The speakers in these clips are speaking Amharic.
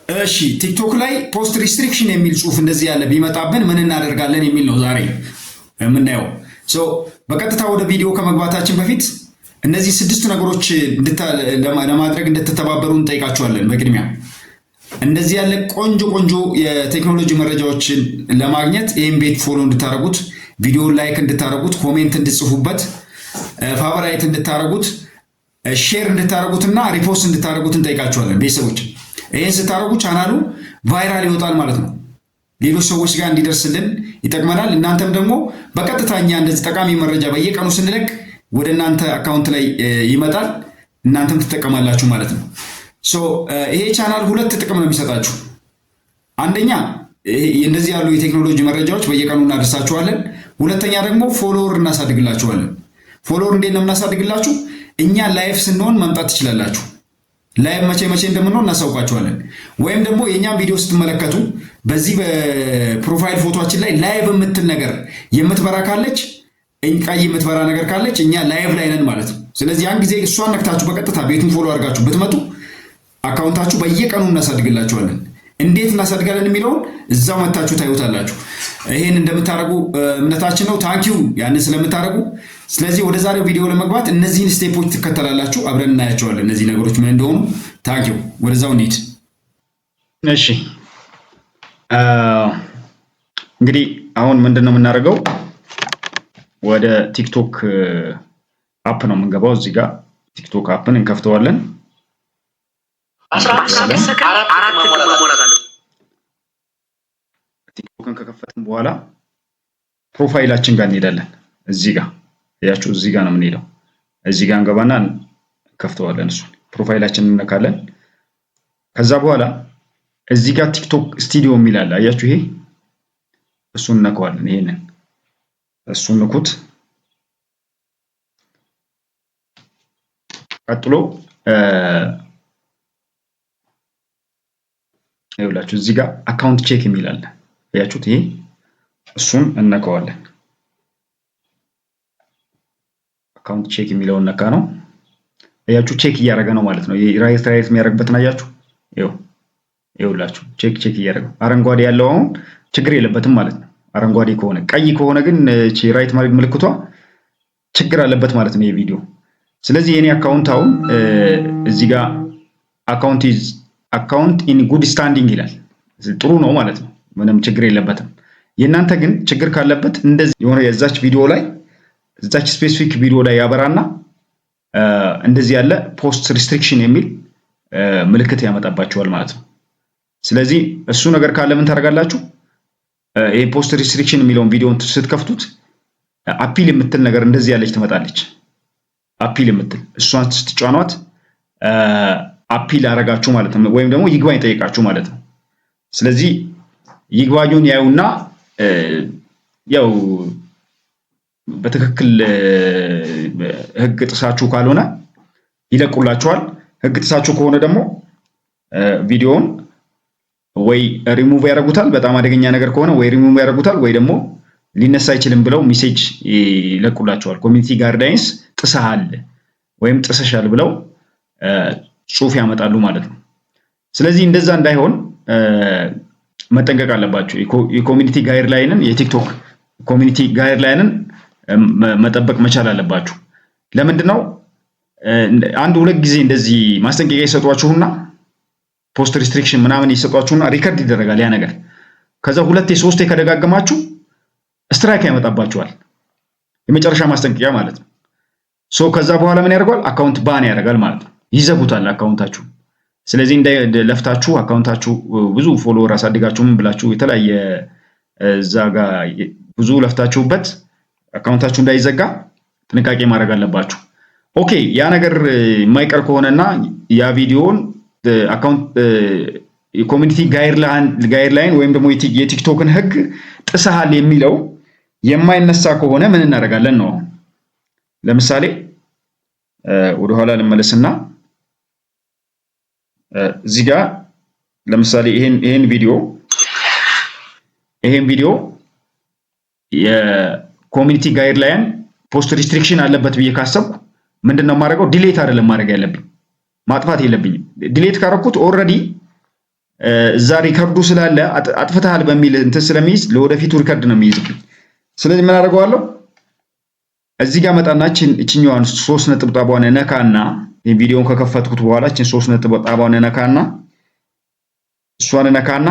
እሺ፣ ቲክቶክ ላይ post restriction የሚል ጽሁፍ እንደዚህ ያለ ቢመጣብን ምን እናደርጋለን የሚል ነው ዛሬ የምናየው። በቀጥታ ወደ ቪዲዮ ከመግባታችን በፊት እነዚህ ስድስት ነገሮች ለማድረግ እንድትተባበሩ እንጠይቃችኋለን። በቅድሚያ እንደዚህ ያለ ቆንጆ ቆንጆ የቴክኖሎጂ መረጃዎችን ለማግኘት ይህን ቤት follow እንድታደርጉት፣ ቪዲዮን like እንድታደርጉት፣ comment እንድጽፉበት፣ favorite እንድታደርጉት፣ share እንድታደርጉትና repost እንድታደርጉት እንጠይቃችኋለን። ቤተሰቦች፣ ይህን ስታደርጉ ቻናሉ viral ይወጣል ማለት ነው። ሌሎች ሰዎች ጋር እንዲደርስልን ይጠቅመናል። እናንተም ደግሞ በቀጥታ እኛ እንደዚህ ጠቃሚ መረጃ በየቀኑ ስንለቅ ወደ እናንተ account ላይ ይመጣል። እናንተም ትጠቀማላችሁ ማለት ነው። So ይሄ ቻናል ሁለት ጥቅም ነው የሚሰጣችሁ። አንደኛ እንደዚህ ያሉ የቴክኖሎጂ መረጃዎች በየቀኑ እናደርሳችኋለን። ሁለተኛ ደግሞ follower እናሳድግላችኋለን። Follower እንዴት ነው የምናሳድግላችሁ? እኛ live ስንሆን መምጣት ትችላላችሁ። Live መቼ መቼ እንደምንሆን እናሳውቃችኋለን። ወይም ደግሞ የእኛም ቪዲዮ ስትመለከቱ በዚህ በ profile ፎቶችን ላይ live የምትል ነገር የምትበራ ካለች፣ ቀይ የምትበራ ነገር ካለች እኛ live ላይ ነን ማለት ነው። ስለዚህ ያን ጊዜ እሷን ነክታችሁ በቀጥታ ቤቱን follow አድርጋችሁ ብትመጡ account ኣችሁ በየቀኑ እናሳድግላችኋለን። እንዴት እናሳድጋለን የሚለውን እዛው መታችሁ ታዩታላችሁ። ይሄን እንደምታደርጉ እምነታችን ነው። Thank you ያንን ስለምታደርጉ። ስለዚህ ወደ ዛሬው ቪዲዮ ለመግባት እነዚህን step ኦች ትከተላላችሁ። አብረን እናያቸዋለን እነዚህ ነገሮች ምን እንደሆኑ። Thank you፣ ወደዛው እንሂድ። እሺ፣ እንግዲህ አሁን ምንድን ነው የምናደርገው? ወደ ቲክቶክ app ነው የምንገባው። እዚህ ጋር ቲክቶክ app ን እንከፍተዋለን። 15 ሰከንድ አራት ማሟላት አለ። ቲክቶክን ከከፈትን በኋላ profile ኣችን ጋር እንሄዳለን። እዚህ ጋር ያችሁ እዚህ ጋር ነው የምንሄደው። እዚህ ጋር እንገባና እንከፍተዋለን። እሱን profile ኣችንን እንነካለን። ከዛ በኋላ እዚህ ጋር ቲክቶክ ስቱዲዮ የሚል አለ። አያችሁ፣ ይሄ እሱን እነካዋለን። ይሄንን እሱን ንኩት። ቀጥሎ ይኸውላችሁ እዚህ ጋር account check የሚል አለ። አያችሁት? ይሄ እሱን እነካዋለን። Account check የሚለውን ነካ ነው። አያችሁ፣ check እያደረገ ነው ማለት ነው። ይሄ right right የሚያደርግበትን አያችሁ? ይኸው ይኸውላችሁ check check እያደረገ አረንጓዴ ያለው አሁን ችግር የለበትም ማለት ነው። አረንጓዴ ከሆነ፣ ቀይ ከሆነ ግን እቺ right ምልክቷ ችግር አለበት ማለት ነው የቪዲዮ። ስለዚህ የኔ account አሁን እዚህ ጋር account in good standing ይላል። ጥሩ ነው ማለት ነው። ምንም ችግር የለበትም። የእናንተ ግን ችግር ካለበት እንደዚህ የሆነ የዛች ቪዲዮ ላይ፣ እዛች specific ቪዲዮ ላይ ያበራና እንደዚህ ያለ post restriction የሚል ምልክት ያመጣባችኋል ማለት ነው። ስለዚህ እሱ ነገር ካለ ምን ታደርጋላችሁ? ይሄ post restriction የሚለውን ቪዲዮን ስትከፍቱት appeal የምትል ነገር እንደዚህ ያለች ትመጣለች። Appeal የምትል እሷን ስትጫኗት appeal አረጋችሁ ማለት ነው፣ ወይም ደግሞ ይግባኝ ጠይቃችሁ ማለት ነው። ስለዚህ ይግባኙን ያዩና ያው በትክክል ሕግ ጥሳችሁ ካልሆነ ይለቁላችኋል። ሕግ ጥሳችሁ ከሆነ ደግሞ ቪዲዮውን ወይ ሪሙቭ ያደርጉታል። በጣም አደገኛ ነገር ከሆነ ወይ ሪሙቭ ያደርጉታል ወይ ደግሞ ሊነሳ አይችልም ብለው message ይለቁላችኋል። Community guidelines ጥሰሃል ወይም ጥሰሻል ብለው ጽሁፍ ያመጣሉ ማለት ነው። ስለዚህ እንደዛ እንዳይሆን መጠንቀቅ አለባችሁ። የ community guideline ን፣ የቲክቶክ community guideline ን መጠበቅ መቻል አለባችሁ። ለምንድን ነው? አንድ ሁለት ጊዜ እንደዚህ ማስጠንቀቂያ ይሰጧችሁና post restriction ምናምን ይሰጧችሁና record ይደረጋል ያ ነገር። ከዛ ሁለቴ ሶስቴ ከደጋገማችሁ strike ያመጣባችኋል። የመጨረሻ ማስጠንቀቂያ ማለት ነው። So ከዛ በኋላ ምን ያደርገዋል? Account ban ያደርጋል ማለት ነው። ይዘጉታል account ኣችሁ። ስለዚህ እንደ ለፍታችሁ account ኣችሁ ብዙ follower አሳድጋችሁ ምን ብላችሁ የተለያየ እዛ ጋር ብዙ ለፍታችሁበት account ኣችሁ እንዳይዘጋ ጥንቃቄ ማድረግ አለባችሁ። Okay፣ ያ ነገር የማይቀር ከሆነና ያ ቪዲዮን account የ community guideline ወይም ደግሞ የቲክቶክን ህግ ጥሰሃል የሚለው የማይነሳ ከሆነ ምን እናደርጋለን ነው። ለምሳሌ ወደኋላ ልመለስና እዚህ ጋር ለምሳሌ ይሄን ቪዲዮ የ community guideline post restriction አለበት ብዬ ካሰብኩ ምንድን ነው የማደርገው? Delete አይደለም ማድረግ ያለብኝ፣ ማጥፋት የለብኝም። Delete ካረኩት already እዛ record ኡ ስላለ አጥፍተሃል በሚል እንትን ስለሚይዝ ለወደፊቱ record ነው የሚይዝብኝ። ስለዚህ ምን አደርገዋለሁ? እዚህ ጋር መጣና እችኛዋን ሶስት ነጠብጣቧን ነካና፣ ቪዲዮን ከከፈትኩት በኋላ እችን ሶስት ነጠብጣቧን ነካና፣ እሷን ነካና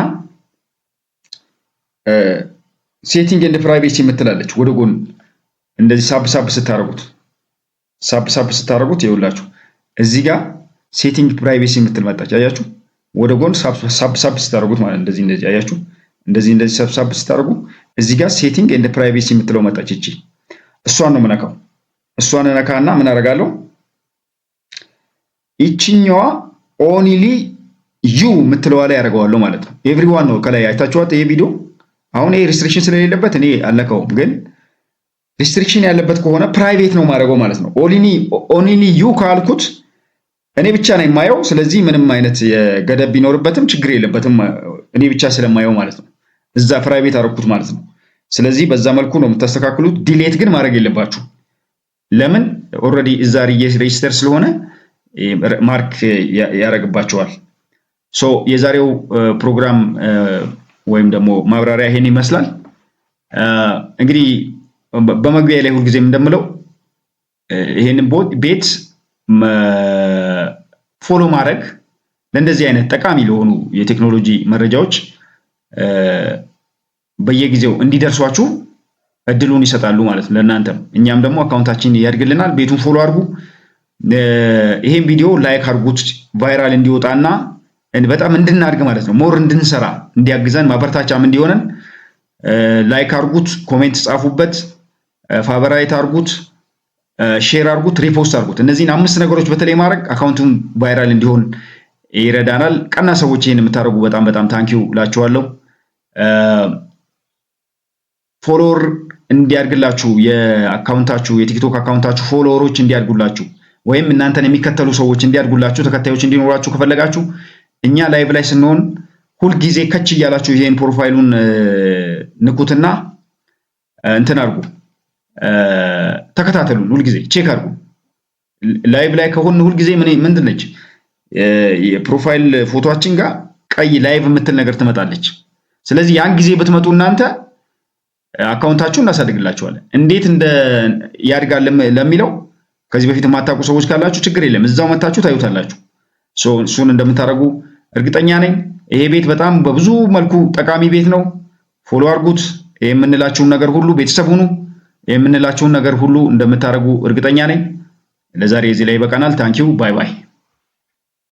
setting and privacy የምትላለች ወደ ጎን እንደዚህ ሳብ ሳብ ስታደርጉት፣ ሳብ ሳብ ስታደርጉት ይኸውላችሁ እዚህ ጋር setting privacy የምትል መጣች። አያችሁ? ወደ ጎን ሳብ ሳብ ስታደርጉት ማለት እንደዚህ እንደዚህ፣ አያችሁ? እንደዚህ እንደዚህ ሳብ ሳብ ስታደርጉ እዚህ ጋር setting and privacy የምትለው መጣች። እቺ እሷን ነው የምነካው። እሷን ነካና ምን አደርጋለሁ? ይችኛዋ only you የምትለዋ ላይ ያደርገዋለሁ ማለት ነው። Everyone ነው ከላይ አይታችኋት። ይሄ ቪዲዮ አሁን ይሄ restriction ስለሌለበት እኔ አልነካውም፣ ግን restriction ያለበት ከሆነ private ነው ማድረገው ማለት ነው። Only you ካልኩት እኔ ብቻ ነው የማየው። ስለዚህ ምንም አይነት የገደብ ቢኖርበትም ችግር የለበትም፣ እኔ ብቻ ስለማየው ማለት ነው። እዛ private አደረኩት ማለት ነው። ስለዚህ በዛ መልኩ ነው የምታስተካክሉት። Delete ግን ማድረግ የለባችሁ። ለምን? Already እዛ register ስለሆነ mark ያደርግባቸዋል። So የዛሬው ፕሮግራም ወይም ደግሞ ማብራሪያ ይሄን ይመስላል። እንግዲህ በመግቢያ ላይ ሁልጊዜም እንደምለው ይሄንን ቤት follow ማድረግ ለእንደዚህ አይነት ጠቃሚ ለሆኑ የቴክኖሎጂ መረጃዎች በየጊዜው እንዲደርሷችሁ እድሉን ይሰጣሉ ማለት ነው ለእናንተም። እኛም ደግሞ account ኣችን ያድግልናል። ቤቱን follow አድርጉ። ይሄን ቪዲዮ like አድርጉት፣ viral እንዲወጣና በጣም እንድናድግ ማለት ነው፣ more እንድንሰራ እንዲያግዘን፣ ማበረታቻም እንዲሆነን like አድርጉት፣ comment ጻፉበት፣ favorite አድርጉት፣ share አድርጉት፣ repost አድርጉት። እነዚህን አምስት ነገሮች በተለይ ማድረግ account ኡን viral እንዲሆን ይረዳናል። ቀና ሰዎች ይህን የምታደርጉ በጣም በጣም thank you እላችኋለሁ። Follower እንዲያድግላችሁ የ account ኣችሁ፣ የቲክቶክ account ኣችሁ follower ኦች እንዲያድጉላችሁ ወይም እናንተን የሚከተሉ ሰዎች እንዲያድጉላችሁ፣ ተከታዮች እንዲኖራችሁ ከፈለጋችሁ እኛ live ላይ ስንሆን ሁልጊዜ ከች እያላችሁ ይሄን profile ኡን ንኩትና እንትን አድርጉ፣ ተከታተሉን፣ ሁልጊዜ check አድርጉ። Live ላይ ከሆን ሁልጊዜ ምንድን ነች የ profile ፎቶአችን ጋር ቀይ live የምትል ነገር ትመጣለች። ስለዚህ ያን ጊዜ ብትመጡ እናንተ account ኣችሁን እናሳድግላችኋለን። እንዴት እንደ ያድጋል ለሚለው ከዚህ በፊት የማታውቁ ሰዎች ካላችሁ ችግር የለም፣ እዛው መታችሁ ታዩታላችሁ። እሱን እንደምታደርጉ እርግጠኛ ነኝ። ይሄ ቤት በጣም በብዙ መልኩ ጠቃሚ ቤት ነው። Follow አድርጉት። የምንላችሁን ነገር ሁሉ፣ ቤተሰብ ሁኑ። የምንላችሁን ነገር ሁሉ እንደምታደርጉ እርግጠኛ ነኝ። ለዛሬ እዚህ ላይ ይበቃናል። Thank you, bye bye።